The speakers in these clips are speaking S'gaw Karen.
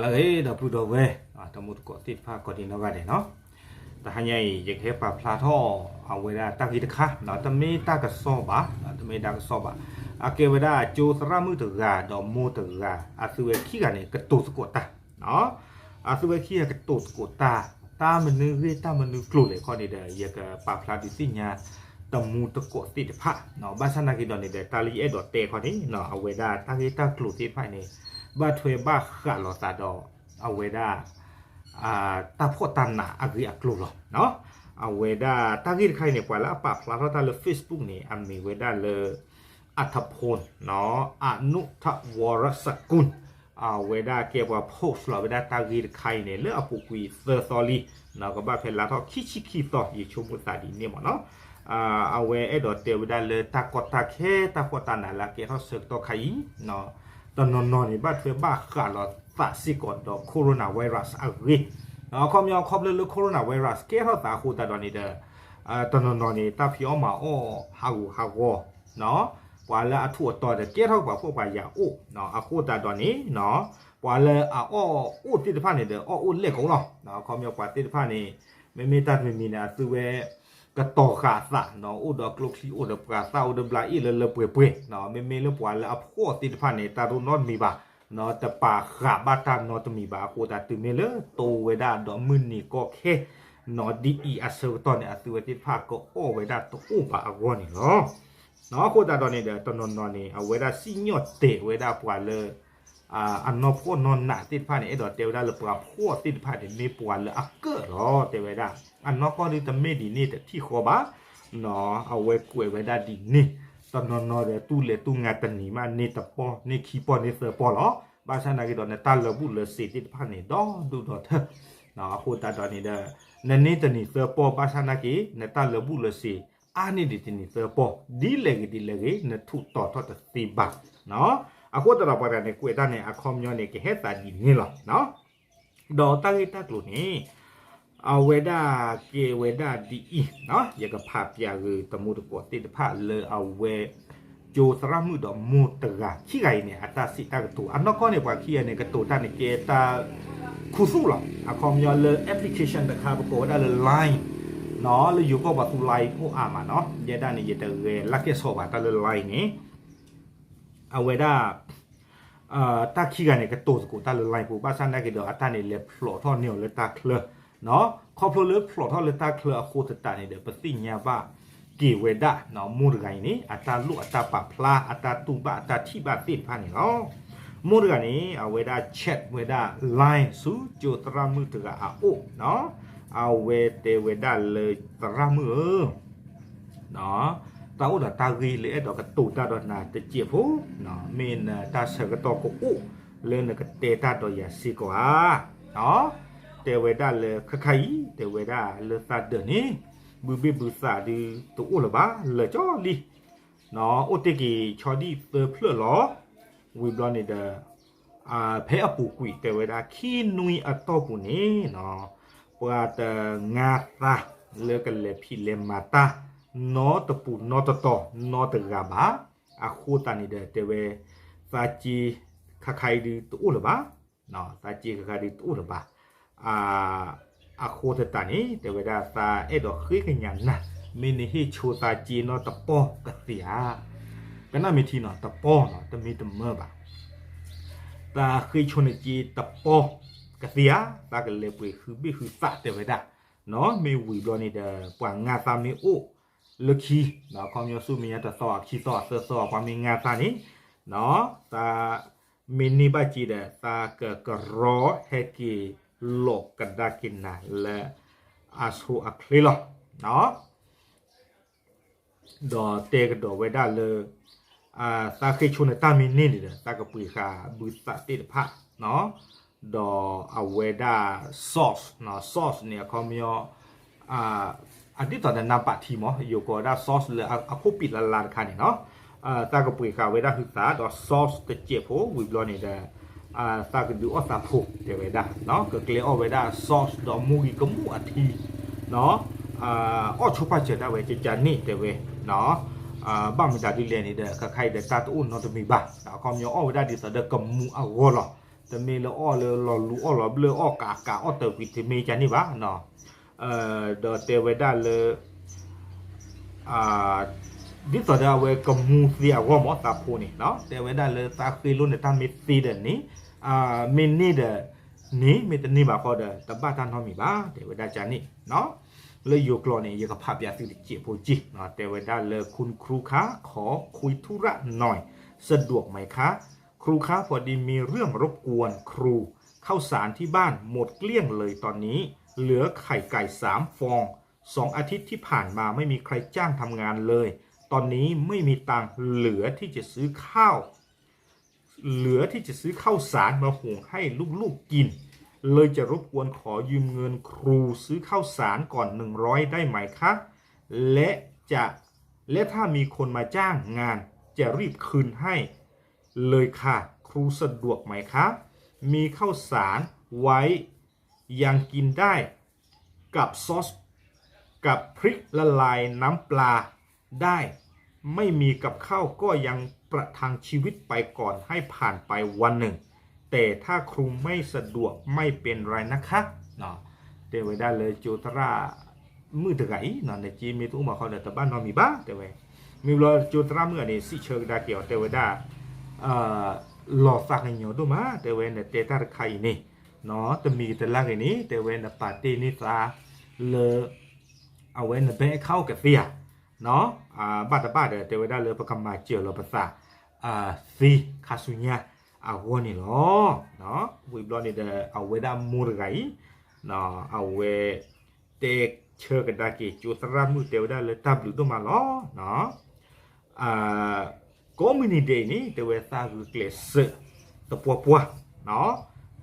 လၢအဂ့ၤ ဒီပုၢ်ဒီဝဲၢ် တမူတကိးသ့ၣ်တဖၣ် ကိးဒံနီၢ်ဂၤဒဲးနီၤ, တဟါညါအံၤ ယကဟဲပာ်ဖျါထီၣ် အဝဲဒၣ်တၢ်ဂ့ၢ်တခါ တမ့ၢ်တၢ်ကစီၣ်ဘၣ်, တမ့ၢ်တၢ်ကစီၣ်ဘၣ်, အကဲဝဲဒၣ်ကၠိသရၣ်မုၣ်တဂၤ ဒီးမိၢ်တဂၤ အသုဝဲခံဂၤန့ၣ် ကတိၤသကိးတၢ် အသုဝဲခံဂၤကတိၤသကိးတၢ်, တၢ်မနုၤဂ့ၢ်တၢ်မနုၤကျိၤလဲၣ်ခီန့ၣ်ဒီး ယကပာ်ဖျါဒုးသ့ၣ်ညါ တမူတကိးသ့ၣ်တဖၣ်, ဘၣ်ဆၣ်နာ်က့ၤဒီးန့ၣ်ဒီး တၢ်လၢယအဲၣ်ဒိးတဲခီန့ၣ် အဝဲဒၣ်တၢ်ဂ့ၢ်တၢ်ကျိၤသ့ၣ်တဖၣ်န့ၣ် ဘၣ်ထွဲဘၣ်ဃးလိာ်သးဒီး အဝဲဒၣ် တၢ်ဖှီၣ်တၢ်နးအဂ့ၢ်အကျိၤလီၤ. အဝဲဒၣ်တၢ်ဂ့ၢ်တခါအံၤန့ၣ် ပှၤလၢအပာ်ဖျါထီၣ်တၢ်လၢ Facebook န့ၣ် အမံၤဝဲဒၣ်လၢ အထဖိ အနုထဝီရစကု အဝဲဒၣ်ကဲပှၤ post လီၤဝဲဒၣ်တၢ်ဂ့ၢ်တခါအံၤန့ၣ် လၢအပူၤကွံာ်သၢသီလံ, ကဘၣ်ဖဲလါထီၣ်ခံဆံခံသီ ယဆိကမိၣ်သးဒ်န့ၣ်မ့ၢ်နီၤ, အဝဲအဲၣ်ဒိးတဲဝဲဒၣ်လၢတၢ်ကီတၢ်ခဲ တၢ်ဖှီၣ်တၢ်နးလၢအကဲထီၣ်ဆၢကတီၢ်ခါအံၤ တနီၤနီၤန့ၣ် ဘၣ်ထွဲဘၣ်ဃးလိာ်သးစ့ၢ်ကီးဒီး coronavirus အဂ့ၢ်, အခီပညီခီဖျိလၢ coronavirus ကဲထီၣ်သးအဃိသတးဒီးန့ၣ်ဒီး တနီၤနီၤန့ၣ် တၢ်ဖံးအီၣ်မၤအီၣ်ဟးဂူာ်ဟးဂီၤ, ပှၤလၢအထူးအတီၤဒီးကဲထီၣ်ပှၤဖှီၣ်ပှၤယာ်အိၣ်, အဃိသတးဒီးန့ၣ် ပှၤလၢအအီၣ်အိၣ်သ့ၣ်တဖၣ်န့ၣ်ဒီး အီၣ်အိၣ်လဲၣ်ကအိၣ်လီၤ. အခီပညီပှၤသ့ၣ်တဖၣ်န့ၣ် မ့မ့ၢ်တၢ်တမံၤမံၤန့ၣ် အသုဝဲ ကတီၤဃာ်အသး အိၣ်ဒီးကျိချံ အိၣ်ဒီးပှၤသၣ် အိၣ်ဒီးဘျါအ့ၣ်လၢလၢပှဲၤပှဲၤ, မ့မ့ၢ်လၢပှၤလၢအဖှီၣ်သ့ၣ်တဖၣ်န့ၣ် တၢ်တအိၣ်နီတမံၤဘၣ်, တပာ်ဃာ်ဘၣ်တၢ်နီတမံၤဘၣ်အဃိသတး တုၤမ့ၢ်လၢတိဝဲဒၣ်ဒီးမုၢ်နံၤကီၢ်ခဲ ဒ်အံၤအဆၢကတီၢ်န့ၣ် အသုဝဲသ့ၣ်တဖၣ်ကအီၣ်ဝဲဒၣ်တအိၣ်ဘၣ်အဂီၢ်န့ၣ်လီၤ. အဃိသတးဒီးန့ၣ်ဒီး တနီၤနီၤန့ၣ် အဝဲဒၣ်စံၣ်ညီၣ်တဲာ်ဝဲဒၣ်ပှၤလၢ အနီၢ်ဖှီၣ်နီၢ်နးသ့ၣ်တဖၣ်န့ၣ် အဲၣ်ဒိးတဲဝဲဒၣ်လၢပှၤဖှီၣ်သ့ၣ်တဖၣ်န့ၣ် မ့ၢ်ပှၤလၢအကၢၣ်လီၤ တဲဝဲဒၣ်, အနီၢ်ကီၢ်ဒုတမ့ၢ်ဒ်န့ၣ်တထံၣ်ဃီဘၣ်, အဝဲကွဲးဝဲဒၣ်ဒ်န့ၣ်, တနီၤနီၤဒီးတူၢ်လဲၤတူၢ်ငါတနံၤမးန့ၢ်တပီၢ် န့ၢ်ခံပီၢ် န့ၢ်သၢပီၢ်လီၤ. ဘၣ်ဆၣ်နာ်က့ၤဒီး နတၢ်လၢာ်ဘူၣ်လၢာ်စ့ၤသ့ၣ်တဖၣ်န့ၣ် ဒီဒူၣ်ဒီထၢၣ်, အဃိသတးဒီးန့ၣ်ဒီး နန့ၢ်တနံၤသၢပီၢ် ဘၣ်ဆၣ်နာ်က့ၤ နတၢ်လၢာ်ဘူၣ်လၢာ်စ့ၤ အါန့ၢ်ဒံးတနံၤသၢပီၢ် ဒ်လဲၣ်ဂ့ၤဒ်လဲၣ်ဂ့ၤ နထူးတီၤထီၣ်တသ့ဘၣ်. အဃိသတးဒီးပှၤတဂၤန့ၣ် ကွဲးတၢ်န့ၣ် အခီပညီန့ၣ် ကဟဲသးဒ်န့ၣ်လီၤ. ဒီးတၢ်ဂ့ၢ်တၢ်ကျိၤန့ၣ် အဝဲဒၣ်ကဲဝဲဒၣ်ဒ်အံၤ, ယကဖးပၠးဂ့ၤတမူတကိးသ့ၣ်တဖၣ်လၢအဝဲ ကၠိသရၣ်မုၣ်ဒီးမိၢ်တဂၤခံဂၤအံၤန့ၣ် အတၢ်စံးတၢ်ကတိၤ အနီၢ်ကီၢ်န့ၣ် ပှၤခံဂၤန့ၣ် ကတိၤတၢ်န့ၣ်ကဲတၢ်ခူသူၣ်လီၤ. အခီပညီလၢ application တခါ ပကိးဝဲဒၣ်လၢ Line နီၤ, လၢယိၤကီၢ်ပှၤသူ Line အိၣ်အါမးနီၤ, ယဲဒၣ်န့ၣ် ယတဂဲၤလၢကဲဆီဘၣ် တၢ်လၢ Line န့ၣ် အဝဲဒၣ် တၢ်ခံဂၤန့ၣ် ကတိၤသကိးတၢ်လၢ Line ပူၤ ဘၣ်ဆၣ်နာ်က့ၤဒီး အတၢ်န့ၣ်လဲၤဖျိးထီၣ်န့ၢ်အီၤလၢတၢ်ချၢ, ခီဖျိလၢဖျိးထီၣ်လၢတၢ်ချၢအဃိသတးန့ၣ်ဒီး ပသ့ၣ်ညါဘၣ်က့ၤဝဲဒၣ် မိၢ်တဂၤအံၤန့ၣ် အတၢ်လိၣ်အတၢ်ပာ်ဖျါ အတၢ်တူၢ်ဘၣ်အတၢ်ထံၣ်ဘၣ်သ့ၣ်တဖၣ်န့ၣ်လီၤ. မိၢ်တဂၤန့ၣ် အဝဲဒၣ် check ဝဲဒၣ် Line ဆူကၠိသရၣ်မုၣ်တဂၤအအိၣ်, အဝဲတဲဝဲဒၣ်လၢ သရၣ်မုၣ်ဧၢ တၢ်အိၣ်ဒီးတၢ်ဂ့ၢ်လၢအဲၣ်ဒိးကတိၤတၢ်ဒီးနၤတစဲးဖိ, မ့ၢ်နတၢ်ဆၢကတီၢ်ကအိၣ်လၢနကတဲတၢ်ဒီးယၤစ့ၢ်ကီးဧါ. တဲဝဲဒၣ်လၢခဲခါအံၤ တဲဝဲဒၣ်လၢသးဒၢးန့ၣ် ဘုဘ့ၣ်ဘုသးဒုတအိၣ်လၢၤဘၣ် လၢာ်ကၠီလံ, အိၣ်တ့ၢ်က့ၤဆီဒံၣ်သၢဖျၢၣ်လီၤ. ဝံၤဘျီန့ၣ်ဒီး ဖဲအပူၤကွံာ်တဲဝဲဒၣ်ခံနွံအတီၢ်ပူၤန့ၣ် ပှၤတငါသးလၢကလဲၤဖံးလဲၤမၤတၢ် နီတပူၤနီတတီၤနီတဂၤဘၣ်. အဃိသတးန့ၣ်ဒီးတဲဝဲ သးစ့ခါခါအံၤဒုတအိၣ်လၢၤဘၣ်, သးစ့ခါခါဒုတအိၣ်လၢၤဘၣ်. အဃိသတးန့ၣ် တဲဝဲဒၣ် သးအဲၣ်ဒိးဃ့ကညးနၤ, မ့ၢ်နဟ့ၣ်ဆိသးစ့နီတပီၢ်ကသ့ဧါ. ကနၣ်မ့ၢ်ထံနီၤ တပီၢ်နီၤ တမ့ၢ်တမၢဘၣ်. သးဃ့ဆိနစ့တပီၢ်ကသ့ဧါ, သးကလဲၤပှ့ၤဃုဘ့ၣ်ဃုသးတဲဝဲဒၣ်. မ့ၢ်ဝံၤဘျီန့ၣ်ဒီး ပှၤငါသးမ့ၢ်အိၣ်လၢခံ, ခီပညီဆူမဲာ်ညါတသီ ခံသီ သၢသီ ပှၤမ့ၢ်ငါသးန့ၣ် သး မ့ၢ်န့ၢ်ဘၣ်စ့ဒီး သးကကရီဟဲက့ၤလိာ်ကဒါက့ၤနၤလၢအဆိအချ့လီၤ. ဒီးတဲကဒီးဝဲဒၣ်လၢ သးဃ့ဆိနတၢ်မ့ၢ်န့ၢ်န့ၣ်ဒီး သးကပှ့ၤဃာ်ဘုသးသ့ၣ်တဖၣ်, ဒီးအဝဲဒၣ် sauce, sauce န့ၣ် အခီပညီ အဒ်သိးဒီးနၢ်ပာ်ထံမး ယိၤကိးဝဲဒၣ် sauce လၢအခိၣ်ပံာ်လါလါတခါန့ၣ်နီၤ, သးကပှ့ၤဃာ်ဝဲဒၣ်ဟုသးဒီး sauce တစဲးဖိ ဝံၤဘျီန့ၣ်ဒီး သးကဒုးအီၣ်သးဖိတဲဝဲဒၣ်, ကကျဲအီၣ်ဝဲဒၣ် sauce ဒီးမိၢ်ဂံၢ်ကမူၣ်အထံ အီၣ်ဆိပာ်စၢၤဒၣ်ဝဲကကန့ၣ်တဲဝဲ, ဘၣ်မတၤဒ်လဲၣ်န့ၣ်ဒီး ခါခါအံၤဒီးတၢ်တအိၣ်နီတမံၤဘၣ်, အခီပညီအီၣ်ဝဲဒၣ်ဒ်သိးဒီးကမူၤအဂီၢ်လီၤ. တမ့ၢ်လၢအီၣ်လၢလီၤလူၤအီၣ်လီၤဘျၢၣ်အီၣ်ကးကးအီၣ်တၢၤကွံာ်တမ့ၢ်ကန့ၣ်ဘၣ်, ဒီးတဲဝဲဒၣ်လၢ ဒ်သိးဒီးအဝဲကမူသ့အဂီၢ်မ့ၢ်သးဖိန့ၣ် တဲဝဲဒၣ်လၢသးဃ့လိန့ၣ် တၢ်မ့ၢ်သ့ဒီးန့ၣ် မ့ၢ်န့ၢ်ဒီးန့ၣ် မ့ၢ်တန့ၢ်ဘၣ်ဃီဒီး တဘၣ်တၢ်နီတမံၤဘၣ် တဲဝဲဒၣ်ကန့ၣ် လၢယိၤကျိာ်န့ၣ် ယကဖးပၠးသုတစဲးဖိက့ၢ်, တဲဝဲဒၣ်လၢ คุณครูคะ ขอคุยธุระหน่อย สะดวกไหมคะ ครูคะ พอดีมีเรื่องรบกวนครู ข้าวสารที่บ้านหมดเกลี้ยงเลยตอนนี้ เหลือไข่ไก่สามฟอง สองอาทิตย์ที่ผ่านมาไม่มีใครจ้างทำงานเลย ตอนนี้ไม่มีตังค์เหลือที่จะซื้อข้าว เหลือที่จะซื้อข้าวสารมาหุงให้ลูกๆกิน เลยจะรบกวนขอยืมเงินครูซื้อข้าวสารก่อนหนึ่งร้อยได้ไหมคะ และจะ และถ้ามีคนมาจ้างงานจะรีบคืนให้เลยค่ะ ครูสะดวกไหมคะ มีข้าวสารไว้ยังกินได้กับซอสกับพริกละลายน้ำปลาได้ ไม่มีกับข้าวก็ยังประทังชีวิตไปก่อนให้ผ่านไปวันหนึ่ง แต่ถ้าครูไม่สะดวกไม่เป็นไรนะคะ တဲဝဲဒၣ်လၢ ကၠိသရၣ်မုၣ်တဂၤအံၤ နက့မ့ၢ်တအိၣ်မးဃီဒီး တဘၣ်နီတမံၤဘၣ် တဲဝဲ, မ့ၢ်ဘျီကၠိသရၣ်မုၣ်အန့ၣ် စံးဆၢကဒါက့ၤအီၤ တဲဝဲဒၣ် လီၤသးကညီၤဒိၣ်မး တဲဝဲ နတဲတၢ်တခါအံၤန့ၣ် တမံၤတလၢ်ဂ့ၤန့ၣ် တဲဝဲ နပာ်တ့ၢ်န့ၢ်သးလၢ အဝဲနဘဲအခါအိၣ်ကသ့ဧါ ဘၣ်တဘၣ်ဒီး တဲဝဲဒၣ်လၢပကမၤစၢၤလီၤပသး သ့ခါဆူညါအဂီၢ်န့ၣ်လီၤ. ဝံၤဘျီန့ၣ်ဒီး အဝဲဒၣ်မိၢ်တဂၤအံၤ အဝဲ တဲဆၢကဒါက့ၤ ကၠိသရၣ်မုၣ် တဲဝဲဒၣ်လၢ တၢ်ဘျုးဒိၣ်မးလီၤ. ကိးမုၢ်နံၤဒဲးအံၤန့ၣ် တဲဝဲ သးဂုာ်ကျဲးစၢးသပှၢ်ပှၢ်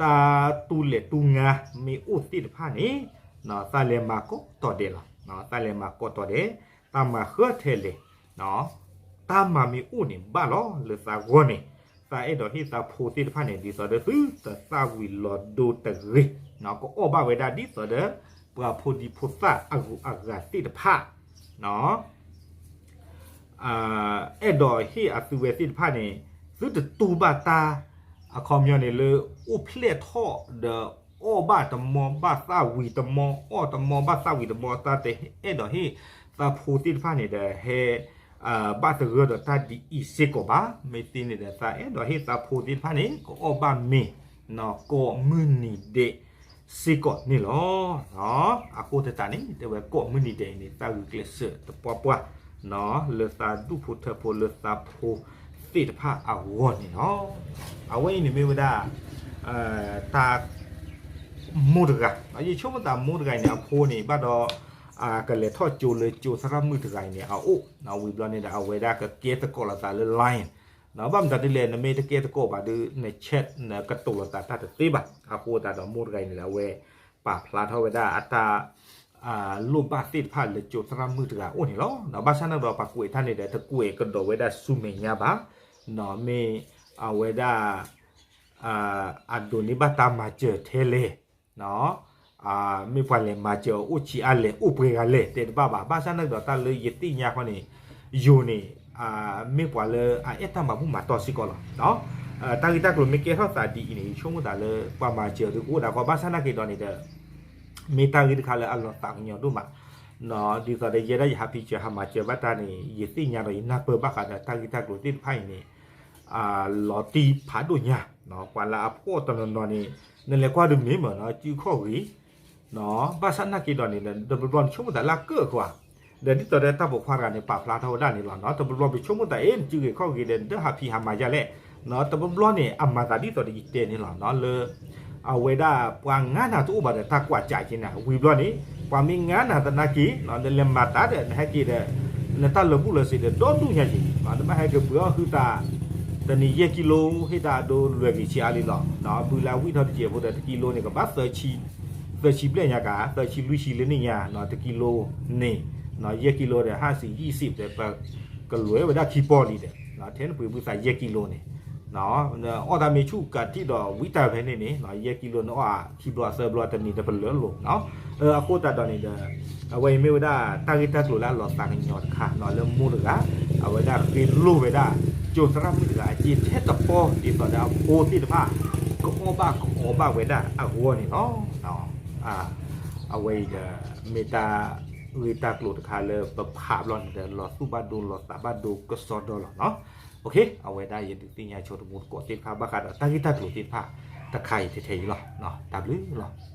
တၢ်တူၢ်လဲၢ်တူၢ်ငါမ့ၢ်အိၣ်သ့ၣ်တဖၣ်န့ၣ် သးလဲၤမၤကိးတီၤဒဲးလီၤ. သးလဲၤမၤကိးတီၤဒဲး တၢ်မၤဃၢထဲလဲၣ် တၢ်မၤမ့ၢ်အိၣ်န့ၣ်ဘၣ်လီၤ. လၢသးဂီၢ်န့ၣ် သးအဲၣ်ဒိးဟ့ၣ်သးဖိသ့ၣ်တဖၣ်န့ၣ် ဒ်သိးဒီးသုတသၣ်ဝံၤလီၤဒိတဂ့ၤ ကအီၣ်ဘၣ်ဝဲဒၣ်ဒ်သိးဒီး ပှၤဖိဒံဖိသၣ်အဂုၤအဂၤသ့ၣ်တဖၣ် အဲၣ်ဒိးဟ့ၣ်အသုဝဲသ့ၣ်တဖၣ်န့ၣ် သုတတူၢ်ဘၣ်တၢ် အခီပညီန့ၣ်လၢ အိၣ်ဖျဲၣ်ထီၣ်ဒီး အီၣ်ဘၣ်တမီဘၣ်သၣ်ဝံၤတမီ အီၣ်တမီဘၣ်သၣ်ဝံၤတမီ တၢ်တအဲၣ်ဒိးဟ့ၣ်သးဖိသ့ၣ်တဖၣ်န့ၣ်ဒီး ဟဲ ဘၣ်သဂၢၢ်ဒီးတၢ်ဒ်အံၤစ့ၢ်ကီးဘၣ်. မ့ၢ်သ့န့ၣ်ဒီး သးအဲၣ်ဒိးဟ့ၣ်သးဖိသ့ၣ်တဖၣ်န့ၣ် ကအီၣ်ဘၣ်မ့ၤ ကိးမုၢ်နံၤဒဲးစ့ၢ်ကီးန့ၣ်လီၤ. အဃိသတးန့ၣ် တဲဝဲကိးမုၢ်နံၤဒဲးအံၤန့ၣ် သးဂုာ်ကျဲးစၢးသပှၢ်ပှၢ် လၢသးဒူၣ်ဖိထၢဖိလၢသးဖိသ့ၣ်တဖၣ်အဂီၢ်န့ၣ်လီၤ. အဝဲအံၤန့ၣ်မ့ၢ်ဝဲဒၣ် တၢ် မိၢ်တဂၤ ယဆိကမိၣ်သးမိၢ်တဂၤအံၤန့ၣ် အဖိန့ၣ် ဘၣ်ဒီး ကလဲၤထီၣ်ကၠိလၢကၠိသရၣ်မုၣ်တဂၤအံၤန့ၣ် အအိၣ် ဝံၤဘျီန့ၣ်ဒီး အဝဲဒၣ်ကကဲသကိးလိာ်သးလၢ line ဘၣ်မတၤဒ်လဲၣ် နမ့ၢ်တကဲသကိးဘၣ်ဒီး န chat နကတိၤလိာ်သးတၢ်တသ့ဘၣ်. အဃိသတးဒီးမိၢ်တဂၤအံၤန့ၣ်ဒီး အဝဲပာ်ဖျါထီၣ်ဝဲဒၣ်အတၢ် လိၣ်ဘၣ်သ့ၣ်တဖၣ်လၢကၠိသရၣ်မုၣ်တဂၤအအိၣ်န့ၣ်လီၤ. ဘၣ်ဆၣ်န့ၣ်ဒီးပှၤကွဲးတၢ်န့ၣ်ဒီး တကွဲးကဒီးဝဲဒၣ်ဆူမဲာ်ညါဘၣ်. မ့ၢ်အဝဲဒၣ် အဒိးန့ၢ်ဘၣ်တၢ်မၤစၢၤထဲလဲၣ် မ့ၢ်ပှၤလဲၤမၤစၢၤအအိၣ်ဆံးအါလဲၣ် အိၣ်ပှဲၤဂၤလဲၣ် တဲတဘၣ်ဘၣ်. ဘၣ်ဆၣ်န့ၣ်ဒီးတၢ်လၢယသ့ၣ်ညါခီန့ၣ် ယိၤန့ၣ် မ့ၢ်ပှၤလၢအအဲၣ်တၢ်မၤဘူၣ်မၤတီၢ်စ့ၢ်ကီးလီၤ. တၢ်ဂ့ၢ်တၢ်ကျိၤမ့ၢ်ကဲထီၣ်သးဒ်အံၤန့ၣ် ယဆိကမိၣ်သးလၢပှၤမၤစၢၤဒုကအိၣ်ဒၣ်ကီ ဘၣ်ဆၣ်နာ်က့ဒီးန့ၣ်ဒီး မ့ၢ်တၢ်ဂ့ၢ်တခါလၢအလီၤသးကညီၤဒိၣ်မး ဒ်သိးဒီးယဲဒၣ်ယဟးဖံးစၢၤဟးမၤစၢၤဘၣ်တၢ်န့ၣ် ယသ့ၣ်ညါဒီးယနၢ်ပၢၢ်ဘၣ်ဃးဒီးတၢ်ဂ့ၢ်တၢ်ကျိၤသ့ၣ်တဖၣ်အံၤန့ၣ် လီၤတံၢ်ဖးဒိၣ်ညါ ပှၤလၢအဖှီၣ်တနီၤနီၤန့ၣ် နလဲၤကွၢ်ဒုးမ့ၢ်မၢ်နီၤ စုခီၣ်ဂ့ၤ ဘၣ်ဆၣ်နာ်က့ဒီးန့ၣ်ဒီး တဘျီဘျီနဆိကမိၣ်သးလၢအကၢၣ်အဃိဧါ ဒီးဒ်သိးဒီးတၢ်ပိာ်ခွါတဂၤန့ၣ် ပာ်ဖျါထီၣ်ဝဲဒၣ်န့ၣ်လီၤ. တဘျီဘျီပဆိကမိၣ်သးအ့ၣ် နစုဂ့ၤခီၣ်ဂ့ၤဒီး နတဟးဖံးဟးမၤယါလဲၣ် တဘျီဘျီန့ၣ် အမၤသးဒ်သိးဒီးယတဲန့ၣ်လီၤ လၢ အဝဲဒၣ်ပှၤငါနၤတအိၣ်ဘၣ်ဒီးတၢ်ကွၢ်ကးက့ၤနၤ ဝံၤဘျီန့ၣ် ပှၤမ့ၢ်ငါနၤသနာ်က့ နလဲၤမၤတၢ်ဒီး နဟဲက့ၤဒီး နတၢ်လၢာ်ဘူၣ်လၢာ်စ့းဒီး ဒီဒူၣ်ညါက့ၤ နဘၣ်ဟဲက့ၤပှ့ၤအီၣ်ဟုသး တနံၤယဲၢ်ကံလိ ဟ့ၣ်တၢ်အဒိလွဲၢ်ဂ့ၤဆံးအါလံလီၤ. ဘုလၢအဝံၣ်ထီၣ်တစဲးဖိဒီး တကံလိန့ၣ် ကဘၣ် သၢဆံဘျဲၣ်ညါက သၢဆံလွံၢ်ဆံလၢန့ၣ်ညါ တကံလိန့ၣ် ယဲၢ်ကံလိဒီး ဟးစံးယံာ်စံးဒီး ပကလွဲဝဲဒၣ်ခံပီၢ်လံဒီး ထဲနပှ့ၤဘုသးယဲၢ်ကံလိန့ၣ် အီၣ်တၢ်မ့ၢ်ဆူၣ်ကးထံၣ်ဒီးဝံတၢ်ဖဲန့ၣ်န့ၣ် ယဲၢ်ကံလိန့ၣ်အီၣ်ခံဘျီသၢဘျီတနံၤဒီးပလၢာ်လိၤ အဃိသတးဒီးန့ၣ်ဒီး အဝဲအံၤမ့ၢ်ဝဲဒၣ်တၢ်ဂ့ၢ်တၢ်ကျိၤလၢအလီၤသးကညီၤတခါ လၢမိၢ်တဂၤ အဝဲဒၣ်ဃ့လိၢ်ဝဲဒၣ် ကၠိသရၣ်မုၣ်တဂၤအစ့ထဲတပီၢ် ဒ်သိးဒီးအဖိသ့ၣ်တဖၣ် ကအီၣ်ဘၣ်ကအီဘၣ်ဝဲဒၣ်အဂီၢ်န့ၣ်လီၤ. အဝဲအံၤဒီး မ့ၢ်တၢ်ဂ့ၢ်တၢ်ကျိၤတခါလၢပဖးဘျီန့ၣ်ဒီး လီၤသူၣ်ဘၣ်ဒိ လီၤသးဘၣ်ဒိကစီဒီလီၤ. အဝဲဒၣ်ယဒုးသ့ၣ်ညါဆိတမူတကိးသ့ၣ်တဖၣ် ဘၣ်ဃးဒီးတၢ်ဂ့ၢ်တၢ်ကျိၤသ့ၣ်တဖၣ် တခါအံၤထဲထဲအံၤလီၤ. တၢ်ဘျုးလီၤ.